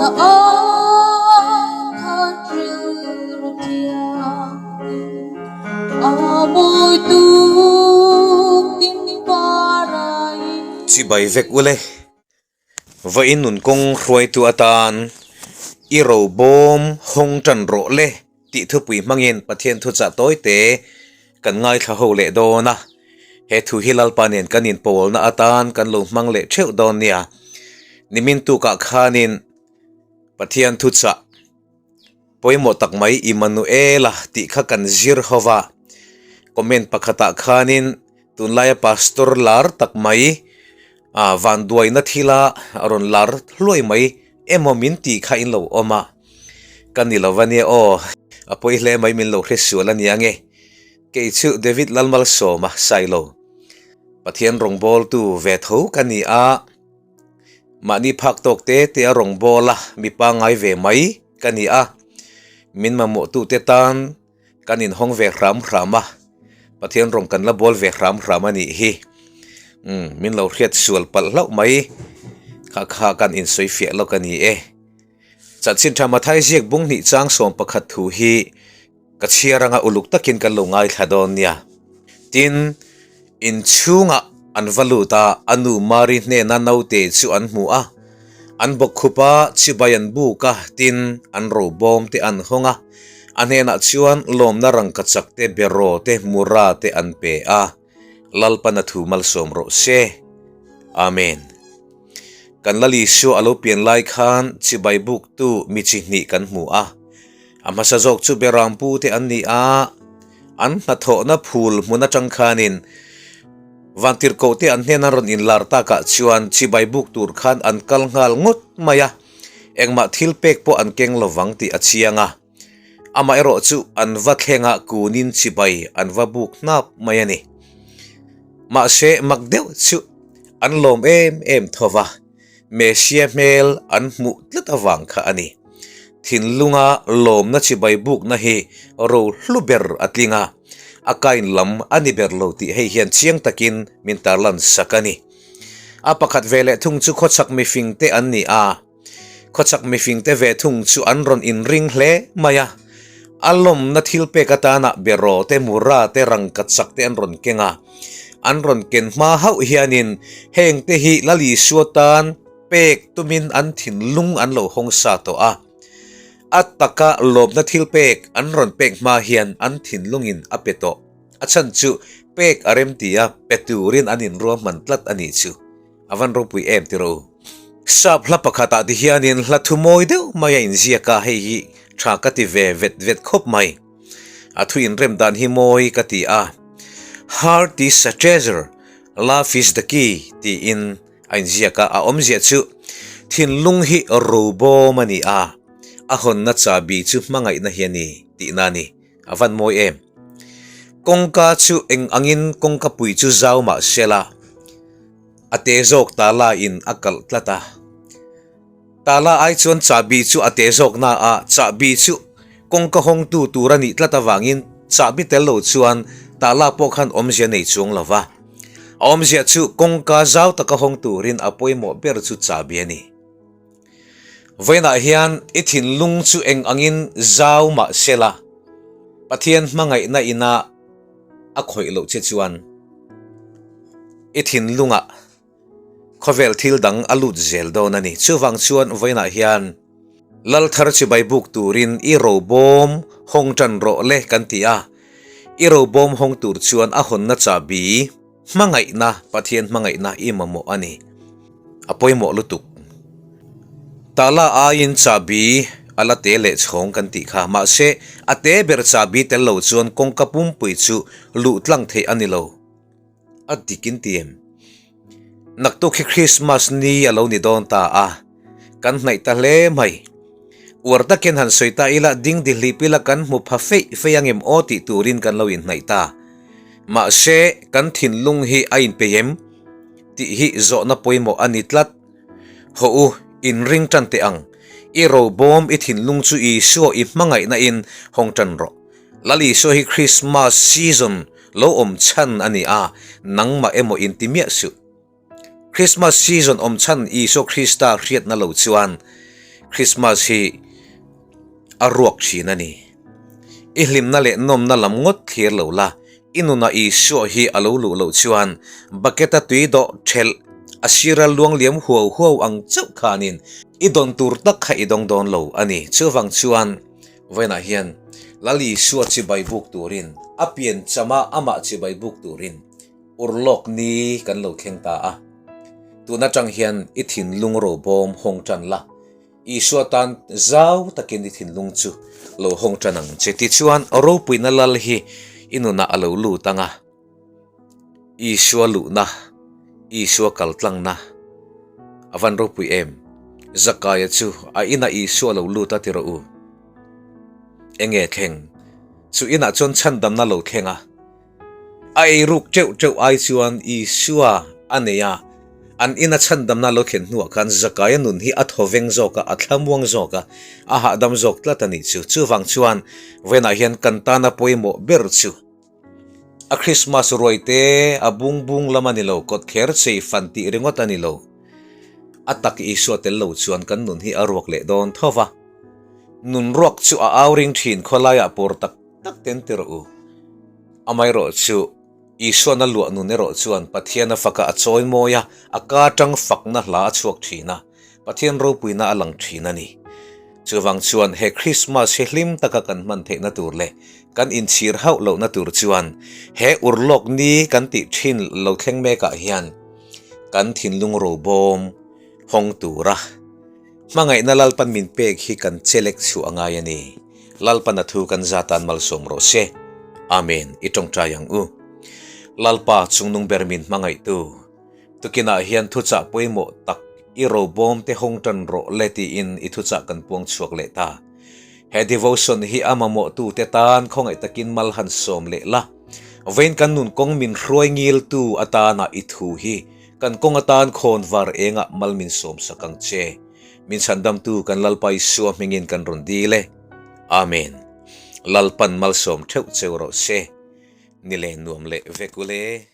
Na a rilru thianghlim a mawi tuk tin parai. Chibai vek ule. Vawiin nun kawng hruaitu atan i robawm hawng tan rawh le tih thupui hmangin Pathian thuchah tawi te kan ngaithla ho leh dawn a. He thu hi Lalpa nen kan inpawlna atan kan lo hmang leh theuh dawn nia. Nimin tukah khanin Pathian thuchah pawimawh tak mai Immanuela tih kha kan zir ho va. Comment pakhatah khanin tunlaia pastor lar tak mai ah vanduaina thila a rawn lar hluai mai emaw min tih kha in lo awm a. Ka ni lo va nia aw, a pawi hle mai min lo hre sual a nia nge. Kei chu David Lalmalsawma Sailo, Pathian rawngbawltu ve tho ka ni a, mahni phak tawk te te a rawngbawla mi pangngai ve mai ka ni a, min mamawhtute tan kan inhawng ve hram hram a, Pathian rawng kan la bawl ve hram hram a nih hi. Umm, min lo hriat sual palh hlauh mai, kha kha kan insawi fiah lawk a ni e. Chanchin tha Mathai ziak bung hnih chang 11 thu hi Ka chhiar anga uluk takin kan lo ngaithla dawn nia. Tin, inchhungah an va lut a, a nu Mari hnena naute chu an hmu a. An bawkkhup a, chibai an buk a, tin, an robawm te an hawng a. A hnenah chuan lawmna rangkachak te, beraw te, mura te an pe a. Lalpan a thu malsawm rawh se. Amen. Kan Lal Isua a lo pian lai khan chibai buktu mi chi hnih kan hmu a. A hmasa zawk chu Berampu te an ni a, an hnathawhna phul hmun atang khanin Vantirhkoh te an hnena rawn inlar takah chuan chibai buk tur khan an kal nghal ngawt mai a, engmah thil pek pawh an keng lovang tih a chiang a. Amaherawh chu an va thlengah kunin chibai an va buk hnap mai a ni. Mahse mak deuh chu an lawm em em tho va, Messia hmel an hmuh tlat avang kha a ni. Thinlunga lawmna chibai bukna hi ro hlu ber a tling a, a kain lam a ni ber lo tih hei hian chiang takin min tarlan sak a ni. A pakhat ve leh thung chu khawchhak mifingte an ni a. Khawchhak mifingte ve thung chu an rawn inring hle mai a, a lawmna thil pek atana beraw te, mura te, rangkachak te an rawn keng a. An rawn ken hma hauh hianin hengte hi Lal Isua tan pek tumin an thinlung an lo hawng sa tawh a. A taka lawmna thil pek an rawn pek hma hian an thinlungin a pe tawh. A chhan chu pek a remti a, pe turin an inruahman tlat a nih chu. A van ropui em ti rawh u. Sap hla pakhatah ti hianin hla thu mawi deuh mai a inziak a, hei hi tha ka ti ve vet vet khawp mai. A thu inrem dan hi mawi ka ti a. Heart is a treasure, love is the key tiin a inziak a, a awmzia chu thinlung hi robawm a ni a, a hawnna chabi chu hmangaihna hi a ni tihna a ni. A van mawi em? Kawngka chu eng angin kawngka pui chu zau mah se la, a te zawk tala in a kalh tlat a. Tala ai chuan chahbi chu a te zawk na a, chahbi chu kawngka hawngtu tur a nih tlat avangin chahbi tel lo chuan tala pawh khan awmzia nei chuang lo va. A awmzia chu kawngka zau taka hawng turin a pawimawh ber chu chahbi a ni. Vawiinah hian i thinlung chu eng angin zau mah se la, Pathian hmangaihna ina a khawih loh che chuan i thinlungah khawvel thil dang a lut zel dawn a ni. Chuvang chuan vawiinah hian Lalthar chibai buk turin i robawm hawng tan rawh le kan ti a, i robawm hawng tur chuan a hawnna chahbi, Hmangaihna, Pathian hmangaihna i mamawh a ni. A pawimawh lutuk. Tala aiin chahbi a la te leh chhawng kan tih kha. Mahse, a te ber chahbi tel lo chuan kawngka pumpui chu luh tlang theih a ni lo. A dik in ti em? Naktuk hi Christmas ni a lo ni dawn ta a, kan hnaih ta hle mai. Uar takin han sawi ta ila, ding dihlip ila kan hmu pha feih feih angem aw tih turin kan lo inhnaih ta. Mahse, kan thinlung hi a inpei em? tih hi zawhna pawimawh a ni tlat. Hawh u, inring tan teh ang. I robawm i thinlung chu Isua i hmangaihna in hawng tan rawh. Lal Isua hi Christmas season lo awm chhan a ni a, nangmah emaw inti miah suh. Christmas season awm chhan Isua Krista hriatna lo chuan. Krismas hi a ruak thin a ni. I hlimna leh nawmna lam ngawt thlir lo la, i nunah Isua hi a lo luh loh chuan bucket-a tui dawh thelh a sira luang liam huau huau ang chauh khanin i dawn tur tak kha i dawng dawn lo a ni. Chuvang chuan vawiinah hian Lal Isua chibai buk turin, a pian chama amah chibai buk turin urlawk ni kan lo thleng ta a. Tun atang hian i thinlung robawm hawng tan la. Isua tan zau takin i thinlung chu lo hawng tan ang che. Tichuan, ropuina lal hi i nunah a lo lut ang a. Isua luhna, Isua kaltlangna a van ropui em? Zakaia chu a inah Isua a lo lut a ti rawh u. Enge thleng? Chu inah chuan chhandamna lo thleng a. A ei ruk teuh teuh ai chuan Isua a nei a, an ina chhandamna lo thlen hnuah khan Zakaia nun hi a thawveng zawk a, a thlamuang zawk a, a hahdam zawk tlat a nih chu. Chuvang chuan vawiinah hian kan tana pawimawh ber chu a Krismas ruai te a bung bung lam a ni lo, kawt kher chei fan tih ringawt a ni lo. A tak Isua tel lo chuan kan nun hi a ruak leh dawn tho va. Nun ruak chu a au ring thin khawlaiah pawr tak tak ten ti rawh u. Amaherawh chu, Isuan a luah nun erawh chuan Pathian a faka a chawi mawi a, a ka atang fakna hla a chhuak thin a, Pathian ropuina a lang thin a ni. Chuvang chuan he Krismas hi hlim taka kan hman theihna tur leh kan inchhir hauh lohna tur chuan he urlawk ni kan tih thin lo thleng mekah hian kan thinlung robawm hawng tura Hmangaihna Lalpan min pek hi kan chelek chhuah a ngai a ni. Lalpan a thu kan za tan malsawm rawh se. Amen. I tawngtai ang u. Lalpa chungnung ber min hmangaihtu. Tukinah hian thuchah pawimawh tak i robawm te hawng tan rawh le tiin i thuchah kan puang chhuak leh ta. He devotion hi a mamawhtu te tan khawngaih takin mal han sawm leh la. Vawiin kan nun kawng min hruai ngiltu atana i thu hi Kan kawng atan khawn var engah mal min sawm sak ang che. Min chhandamtu kan Lalpa Isua hmingin kan rawn dil e. Amen. Lalpan malsawm theuh cheu rawh se. Ni leh nuam leh vek ule.